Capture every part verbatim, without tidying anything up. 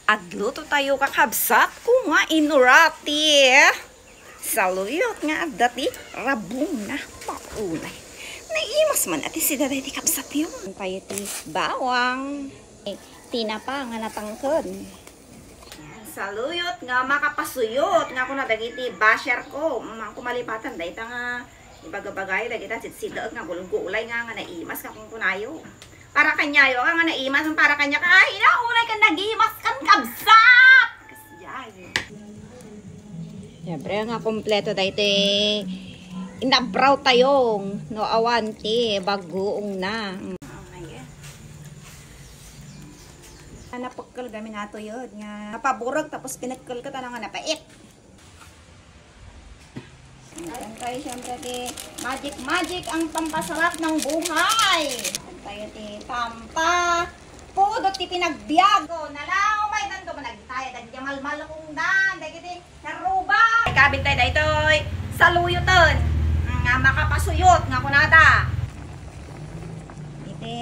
Agluto tayo, kakabsat ko nga inurati. Saluyot nga adda ti rabong na paunay. Naimas man ati sida daydi kabsat yun. Tayo ti bawang. Tinapa nga natangked. Saluyot nga makapasuyot nga kuna dagiti basher ko. Mangkumalipatan dayta nga ibagabagay dagita sitsidaek nga gulgulay nga, nga naimas nga kunkunayo. Para kanyayo ka nga naimas, para kanya ka, ay, ina, unay ka nagimas kan kabsat! Kasjay. Siyempre, nga kompleto daytoy inabraw tayong no awan ti bagoong na. Napekkel kami natuyod nga napaburek tapos pinekkel ka tanang nga napait. Ayan tayo, siyempre, ti magic, magic ang pampasarap ng buhay. Ayan tayo, ti pampa pudot ti pinagbiag. O, nalaw, may tanto, managtaya, dagiti malmalkong dan, dagiti naruba. Ikabit tayo, daytoy, saluyoten, nga makapasuyot, nga kunada. Iti,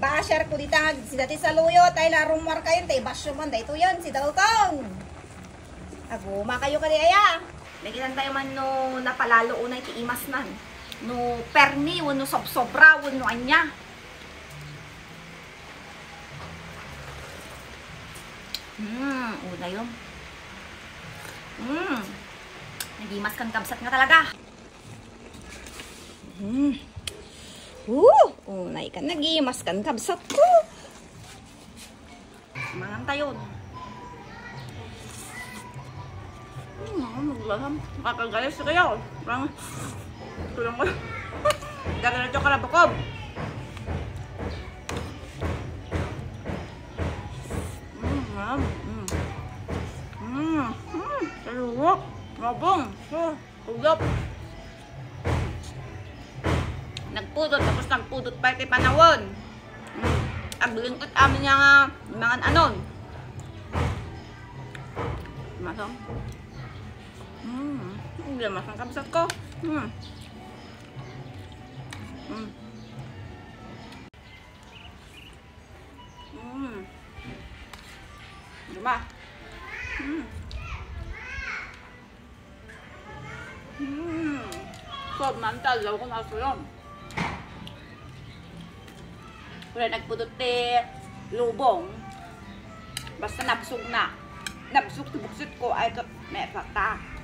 basher ko dita, nga, sida ti saluyot, ay, larumar kayo, tay, basyo man, daytoy yan, si Dalton. Aguma kayo kadi aya. Nagitan tayo man no napalalo unay ti imasnan. No permi, wenno sobsobra, wenno ania. Hmm, una yun. Hmm. Nagimas kan kabsat nga talaga. Hmm. Uh, unay kan nagimas kan kabsat ko. Mangan tayo. Hmm, naglasam. Makakagalis kayo. Parang, ito lang ko. Gagawin ito kalabukob. Mm, mm. Mm, mm. Saluwak. Mabong. So, ulap. Nagpudot, tapos nagpudot pa iti panawen. Mm. Aglingkot amin nga mangan anon. Masam. Mm. Ang lamas ng kabsat ko. Mm. Mm. Mm. Diba? Mm. Hmm. Sod man talaw ko na sulom. Wala nagpudot ti lubong. Basta nabsog na. Nabsog ti buksit ko ay ket may pata.